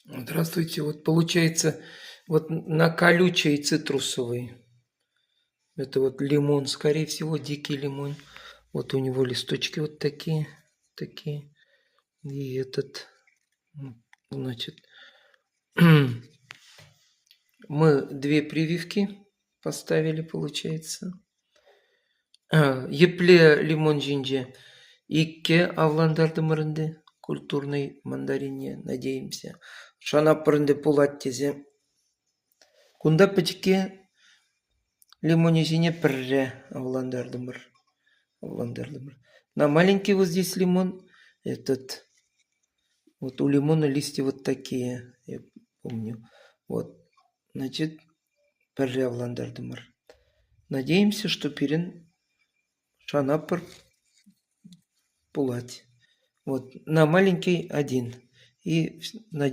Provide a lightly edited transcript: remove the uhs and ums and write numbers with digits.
Здравствуйте. Вот получается, вот на колючей цитрусовой. Это вот лимон, скорее всего, дикий лимон. Вот у него листочки вот такие, такие. И этот, значит, мы две прививки поставили, получается. Епле лимон ҫинче иккӗ авлантартӑмӑр ӗнтӗ культурный мандарине, надеемся. Шанатпӑр ӗнтӗ пулать тесе. Кунта пӗчӗкке лимонӗ ҫине пӗрре авлантартӑмӑр. Авлантартӑмӑр. На маленький вот здесь лимон, этот, вот у лимона листья вот такие, я помню. Вот, значит, пӗрре авлантартӑмӑр. Надеемся, что пирӗн шанатпӑр пулать. Вот, на маленький один. И надеемся.